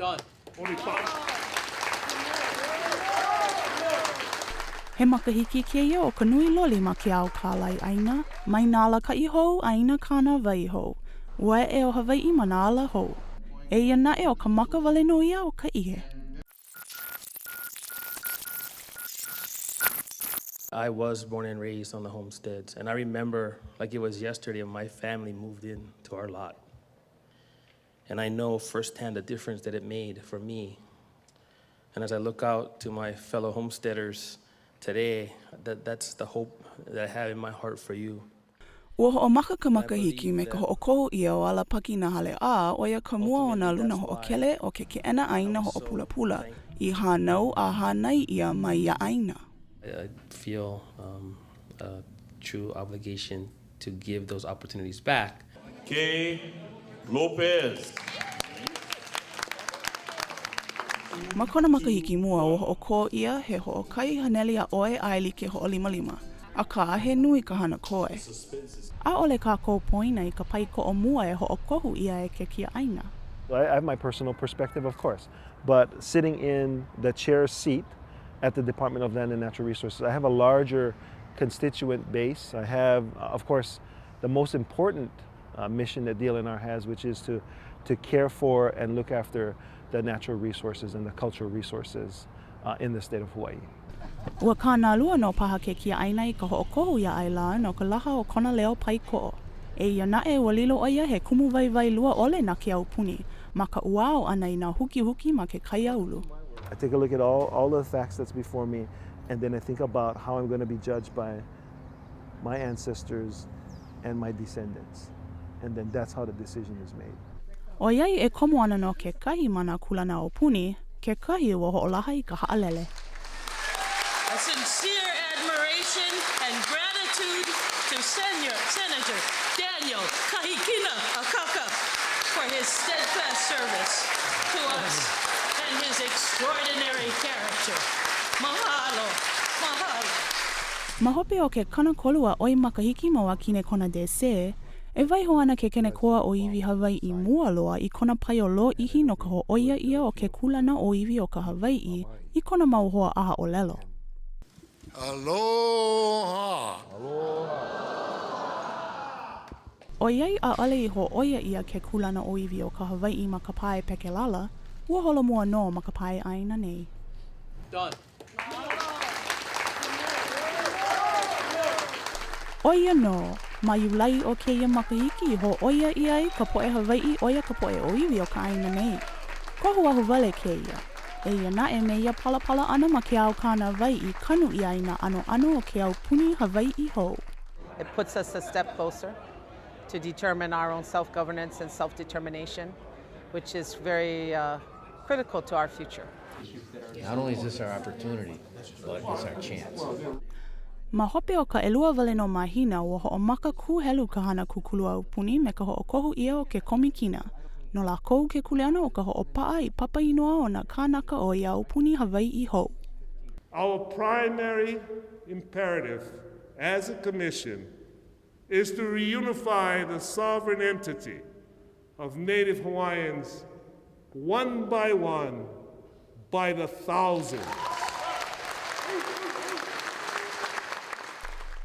Done. He makahiki kēia o ka nui loli ma ke ao kālai ʻāina, mai nā alakaʻi hou a i nā kānāwai hou. Ua eʻe ʻo Hawaiʻi ma nā ala hou. Eia naʻe ʻo ka maka wale nō ia o ka ihe. I was born and raised on the homesteads, and I remember like it was yesterday when my family moved in to our lot. And I know firsthand the difference that it made for me. And as I look out to my fellow homesteaders today, that, that's the hope that I have in my heart for you. Ua hoʻomaka ka makahiki me ka hoʻokohu ʻia o Alapaki Nahale-A, ʻo ia ka mua o nā luna hoʻokele o ke Keʻena ʻĀina Hoʻopulapula i hānau a hānai ʻia ma ia ʻāina. I feel um, a true obligation to give those opportunities back. K. Lopez. Ma kona makahiki mua, ua hoʻokō ʻia he hoʻokahi haneli a ʻoi ʻaelike hoʻolimalima, akā he nui ka hana koe. ʻAʻole kākou poina i ka paikoʻo mua e hoʻokohu ʻia e ke kiaʻāina. I have my personal perspective, of course, but sitting in the chair's seat at the Department of Land and Natural Resources, I have a larger constituent base. I have, of course, the most important uh, mission that DLNR has, which is to, to care for and look after the natural resources and the cultural resources uh, in the state of Hawaii. Ua kānālua nō paha ke kiaʻāina i ka hoʻokohu iā ʻAilā no ka laha o kona leo paikoʻo. Eia naʻe, ua lilo ʻo ia he kumu waiwai lua ʻole na ke aupuni ma ka ʻuao ʻana i nā hukihuki ma ke kaiāulu. I take a look at all, all the facts that's before me and then I think about how I'm going to be judged by my ancestors and my descendants and then that's how the decision is made. ʻOiai e komo ana nō kekahi ma nā kūlana aupuni, kekahi ua hoʻolaha i ka haʻalele. A sincere admiration and gratitude to Senior Senator Daniel Kahikina Akaka for his steadfast service to us and his extraordinary character. Mahalo. Mahalo. Ma hope o ke 30 a ʻoi makahiki ma Wakinekona DC, e waiho ana ke Kenekoa ʻŌiwi Hawaiʻi mua loa i kona paio lōʻihi no ka hōʻoia ʻia o ke kūlana ʻōiwi o ka Hawaiʻi i kona mau hoa ʻahaʻōlelo. Aloha! ʻOiai ʻaʻole i hōʻoia ʻia ke kūlana ʻōiwi o ka Hawaiʻi ma ka pae pekelala, ua holomua nō ma ka pae ʻāina nei. Done. ʻO ia nō, ma Iulai o kēia makahiki i hōʻoia ʻia ai ka poʻe Hawaiʻi ʻo ia ka poʻe ʻōiwi o ka ʻāina nei. Kohu ahuwale kēia. Eia naʻe me ia palapala ʻana ma ke ao kānāwai i kanu ʻia ai nā ʻanoʻano o ke aupuni Hawaiʻi hou. It puts us a step closer to determine our own self-governance and self-determination, which is very uh, critical to our future. Not only is this our opportunity, but it's our chance. Ma hope o ka ʻelua wale nō mahina, ua hoʻomaka kūhelu ka hana kūkulu aupuni me ka hoʻokohu ʻia o ke komikina. No lākou ke kuleana o ka hoʻopaʻa i papa inoa o nā kānaka o ia aupuni Hawaiʻi hou. Our primary imperative as a commission is to reunify the sovereign entity of Native Hawaiians one by one by the thousands.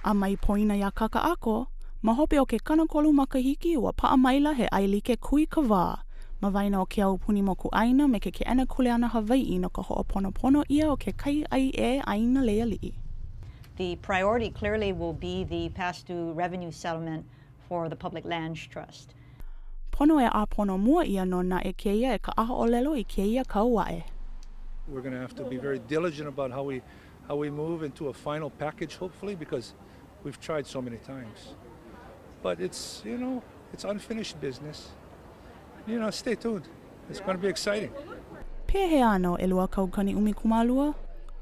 A mai poina iā Kakaʻako, ma hope o ke 30 makahiki ua paʻa maila he ʻaelike kūikawā ma waena o ke aupuni mokuʻāina me ke Keʻena Kuleana Hawaiʻi no ka hoʻoponopono ʻia o kekahi ʻaiʻē ʻāina lei aliʻi. The priority clearly will be the past due revenue settlement for the Public Lands Trust. Pono e ʻāpono mua ʻia nō naʻe kēia e ka ʻahaʻōlelo i kēia kau aʻe. We're gonna have to be very diligent about how we how we move into a final package hopefully because we've tried so many times. But it's, you know, it's unfinished business. You know, stay tuned. It's gonna be exciting. Pehea no 2012?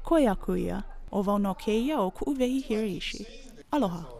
Koe aku ia. ʻO wau nō kēia ʻo Kuʻuwehi Hiraishi. Aloha.